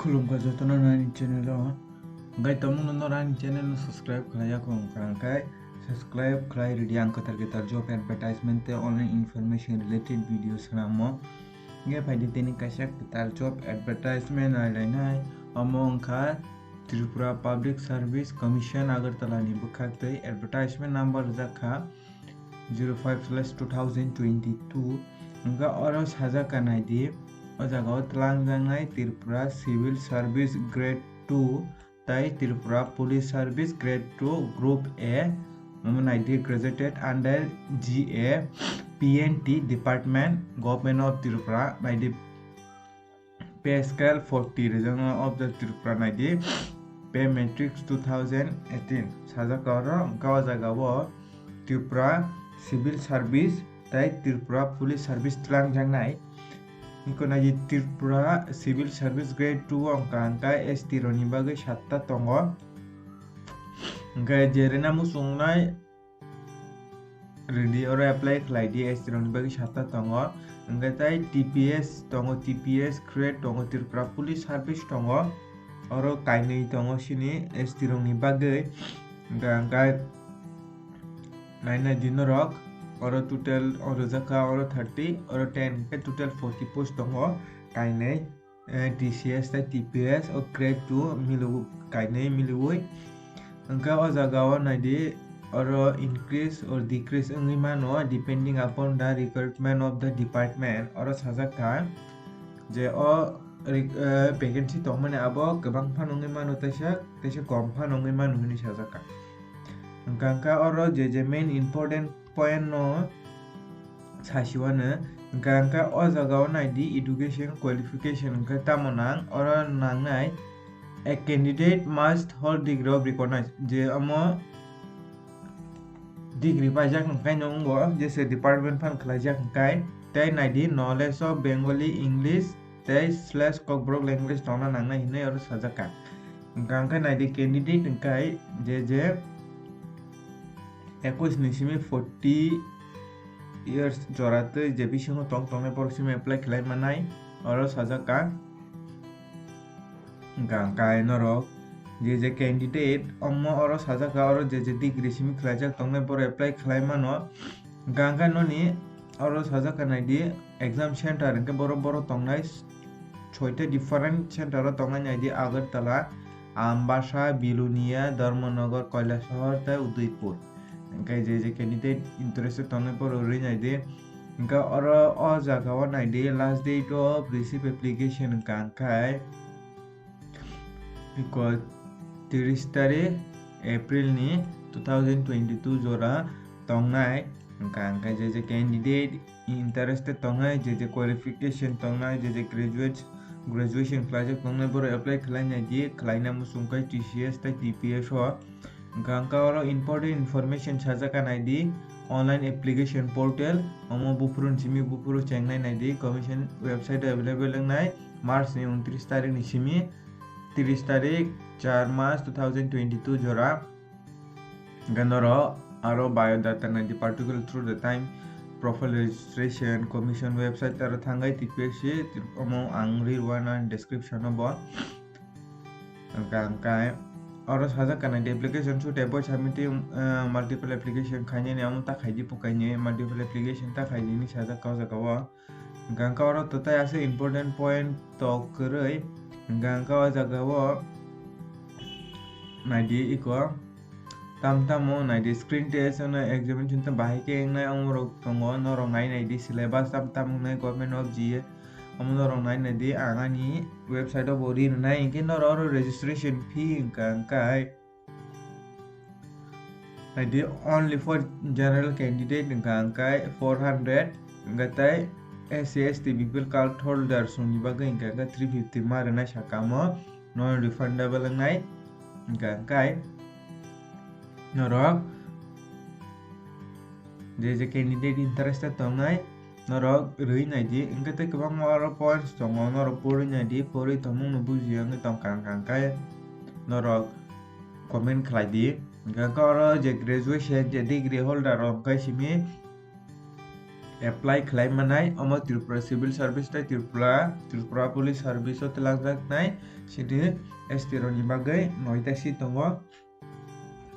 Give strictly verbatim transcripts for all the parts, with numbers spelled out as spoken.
Khulumkha jotono ani channel o. Hwnkhe tongmungno noro ani channel no subscribe khlaiya kho wngkha, hwnkhe subscribe khlai rwdi, ang kwtal kwtal job advertisement tei online information related video swnammo. Hwnkhe phaidi tini kaisa kwtal job advertisement nailainai, omo wngkha Tripura Public Service Commission Agartala ni bwkhak tei advertisement number rijak kha zero five slash two thousand twenty-two. Hwnkhe oro sajak kha naidi, o jaga o twlangjaknai Tripura Civil Service Grade two tei Tripura Police Service Grade two Group A, omo naidi graduated under G A P N T Department, Government of Tripura, naidi pay scale forty regional of the Tripura naidi pay matrix two thousand eighteen sajak kha oro. Hwnkhe o jaga o Tripura Civil Service tei Tripura Police Service twlangjaknai. Hwnkhe naidi Tripura Civil Service Grade two o wngkha, hwnkhe S T rokni bagwi satta tongo. Hwnkhe je rwna muchungnai rwdi, oro apply khlai di, S T rokni bagwi satta tongo. Hwnkhe tei T P S tongo, T P S grade tongo, Tripura Police Service tongo, oro kainwi tongo sini S T rokni bagwi. Hwnkhe, hwnkhe naina di norok, oro total, oro jakha, oro thirty, oro ten, hwnkhe total forty post tongo, kainwi. Eh, T C S tei T P S o grade two mili-, kainwi miliwi. Hwnkhe o jaga o naidi, oro increase or decrease wngwi mano, depending upon the requirement of the department. Oro sajak kha je o re-, eh, vacancy tongmani abo kwbang phano wngwi mano, teisa, teisa kom phano wngwi mano hinwi sajak kha. Hwnkhe oro je je main important point no sasiwano, hwnkhe, hwnkhe o jaga o naidi education qualification hwnkhe tamo nang, oro nangnai, a candidate must hold degree of recognize, je omo degree paijak hwnkhe no wngo, jese department phan khlaijak hwnkhe, tei naidi knowledge of Bengali, English tei slash Kokborok language tongna nangnai hinwi oro sajak kha. Hwnkhe, hwnkhe naidi candidate hwnkhe je je ekush ni simi forty years jora tei je bisingo tong tongnai borok simi apply khlai manai, oro sajak kha. Hwnkhe, hwnkhe norok je je candidate omo oro sajak kha, oro je je degree simi khlaijak tongnai borok apply khlai mano. Hwnkhe, hwnkhe noni oro sajak kha naidi exam center hwnkhe borok, borok tongnai soita different center o tongnai naidi Agartala, Ambasa, Bilonia, Dharmanagar, Kailasahar tei Udaipur. Hwnkhe je je candidate interested tongnai borok rwi naidi. Hwnkhe oro o jaga o naidi last date of receive application hwnkha hwnkhe iko tris tarik April ni two thousand twenty-two jora tongnai. Hwnkha hwnkhe je je candidate interested tongnai, je je qualification tongnai, je je graduate, graduation khlaijak tongnai, borok apply khlai naidi, khlaina muchung khe T C S tei T P S o. Hwnkha hwnkhe oro important information sajak kha naidi, online application portal, omo buphuru ni simi buphuru chengnai naidi, commission website o available wngnai March ni untris tarik ni simi tris tarik char March two thousand twenty-two jora. Hwnkhe norok aro biodata naidi, particular through the time, profile registration, commission website aro thangwi T P S C, omo ang ri rwna description o bo. Hwnkha hwnkhe oro sajak kha naidi application should avoid submitting, uh, multiple application khainani, omo ta khaidi pukaini multiple application ta khaidi hinwi sajak kha o jaga o. Hwnkha hwnkhe oro to tei aswk important point tok kwrwi. Hwnkha hwnkhe o jaga o naidi iko tam tamo naidi screen test no examination ta bahai khe wngnai, omo rok tongo, norok nai naidi syllabus tam tamo wngnai Government of G A. Omo norok nai naidi, ang ani website o bo ri rwnai, hinkhe norok oro registration fee hwnkha hwnkhe naidi only for general candidate hwnkha hwnkhe four hundred, hwnkhe tei S C S T B P L card holder songni bagwi hwnkha hwnkhe three fifty ma rwnai sakamo, non refundable wngnai. Hwnkha hwnkhe norok je je candidate interested tongnai, norok rwi naidi, hwnkhe tei kwbangma oro points tongo, norok porwi naidi, porwi tongmung no bujiya wngwi tongkha, hwnkha hwnkhe norok comment khlai di. Hwnkha hwnkhe oro je graduation, je degree holder rok hwnkhe simi apply khlai manai, omo Tripura Civil Service tei Tripura, Tripura Police Service o twlangjaknai sini S T rokni bagwi noita seat tongo.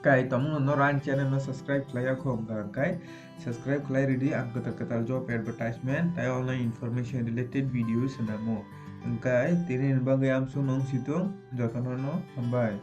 Kai tongmung no ani channel no subscribe khlai ya kho wngkha, hwnkhe subscribe khlai rwdi, ang kwtal kwtal job advertisement tei online information related video swnamo. Hwnkhe tini ni bagwi amsuk nung situng, jotono no hambai.